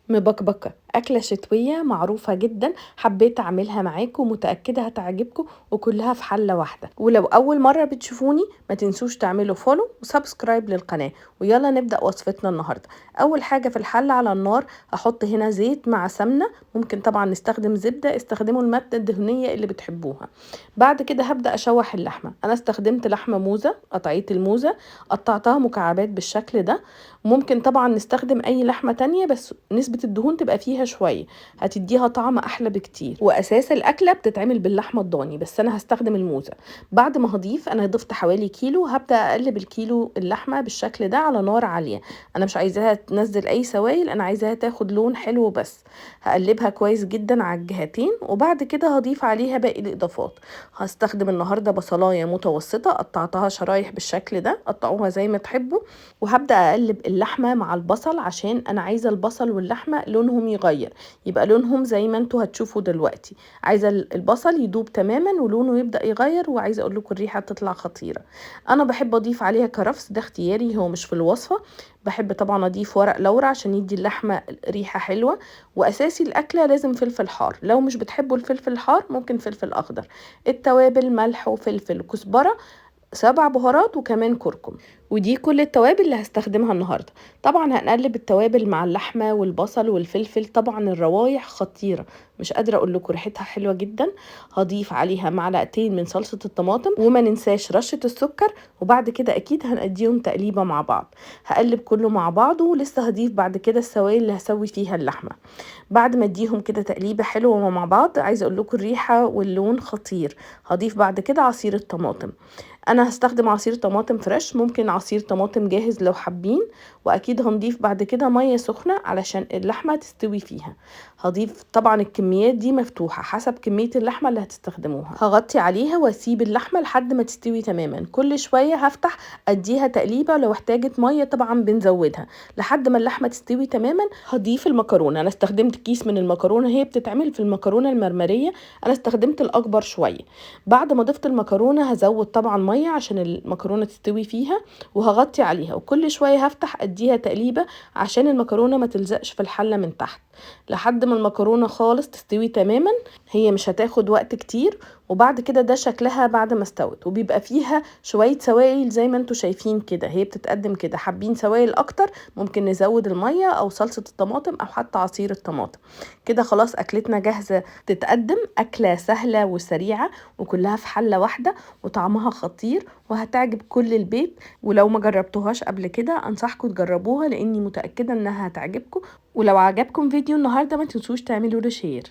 مبكبكة، أكلة شتوية معروفة جدا، حبيت أعملها معاكم، متأكدة هتعجبكم وكلها في حلة واحدة. ولو أول مرة بتشوفوني ما تنسوش تعملوا follow و subscribe للقناة. ويلا نبدأ وصفتنا النهاردة. أول حاجة في الحلة على النار هحط هنا زيت مع سمنة، ممكن طبعا نستخدم زبدة، استخدموا المادة الدهنية اللي بتحبوها. بعد كده هبدأ أشوح اللحمة. أنا استخدمت لحمة موزة، قطعية الموزة قطعتها مكعبات بالشكل ده. ممكن طبعا نستخدم أي لحمة تانية بس نسبة الدهون تبقى فيها شوية، هتديها طعم أحلى بكتير. وأساس الأكلة بتتعمل باللحمة الضاني، بس أنا هستخدم الموزة. بعد ما هضيف، أنا ضفت حوالي كيلو، هبدأ أقلب الكيلو اللحمة بالشكل ده على نار عالية. أنا مش عايزاها تنزل أي سوائل، أنا عايزاها تاخد لون حلو بس. هقلبها كويس جدا على الجهتين، وبعد كده هضيف عليها باقي الإضافات. هستخدم النهاردة بصلاية متوسطة قطعتها شرايح بالشكل ده، قطعوها زي ما تحبوا. وهبدأ أقلب اللحمة مع البصل عشان أنا عايزة البصل واللحمة لونهم يغير، يبقى لونهم زي ما انتوا هتشوفوا دلوقتي. عايزة البصل يدوب تماما ولونه يبدأ يغير، وعايزة اقول لكم الريحة تطلع خطيرة. انا بحب اضيف عليها كرفس، ده اختياري هو مش في الوصفة. بحب طبعا اضيف ورق لورا عشان يدي اللحمة ريحة حلوة. واساسي الاكلة لازم فلفل حار، لو مش بتحبوا الفلفل الحار ممكن فلفل اخضر. التوابل ملح وفلفل وكزبرة، 7 بهارات وكمان كركم، ودي كل التوابل اللي هستخدمها النهارده. طبعا هنقلب التوابل مع اللحمة والبصل والفلفل. طبعا الروايح خطيرة، مش قادرة اقول لكم ريحتها حلوة جدا. هضيف عليها معلقتين من صلصه الطماطم، وما ننساش رشه السكر. وبعد كده اكيد هنديهم تقليبه مع بعض. هقلب كله مع بعضه، ولسه هضيف بعد كده السوائل اللي هسوي فيها اللحمة. بعد ما اديهم كده تقليبه حلوة مع بعض، عايزه اقول لكم الريحة واللون خطير. هضيف بعد كده عصير الطماطم. انا هستخدم عصير طماطم fresh، ممكن عصير طماطم جاهز لو حابين. واكيد هنضيف بعد كده مية سخنة علشان اللحمة تستوي فيها. هضيف طبعا الكميات دي مفتوحة حسب كمية اللحمة اللي هتستخدموها. هغطي عليها واسيب اللحمة لحد ما تستوي تماما. كل شوية هفتح اديها تقليبه، لو احتاجت مية طبعا بنزودها لحد ما اللحمة تستوي تماما. هضيف المكرونه. انا استخدمت كيس من المكرونه، هي بتتعمل في المكرونه المرمريه، انا استخدمت الاكبر شوية. بعد ما ضفت المكرونه هزود طبعا مية عشان المكرونه تستوي فيها، وهغطي عليها. وكل شوية هفتح اديها تقليبه عشان المكرونه ما تلزقش في الحلة من تحت، لحد ما المكرونه خالص تستوي تماما. هي مش هتاخد وقت كتير. وبعد كده ده شكلها بعد ما استوت، وبيبقى فيها شوية سوائل زي ما انتوا شايفين كده، هي بتتقدم كده. حابين سوائل اكتر ممكن نزود المية او صلصه الطماطم او حتى عصير الطماطم. كده خلاص اكلتنا جاهزة تتقدم. اكله سهلة وسريعة وكلها في حله واحدة، وطعمها خطير وهتعجب كل البيت. ولو ما جربتوهاش قبل كده انصحكم تجربوها، لاني متاكدة انها هتعجبكم. ولو عجبكم فيديو النهارده ما تنسوش تعملوا له share.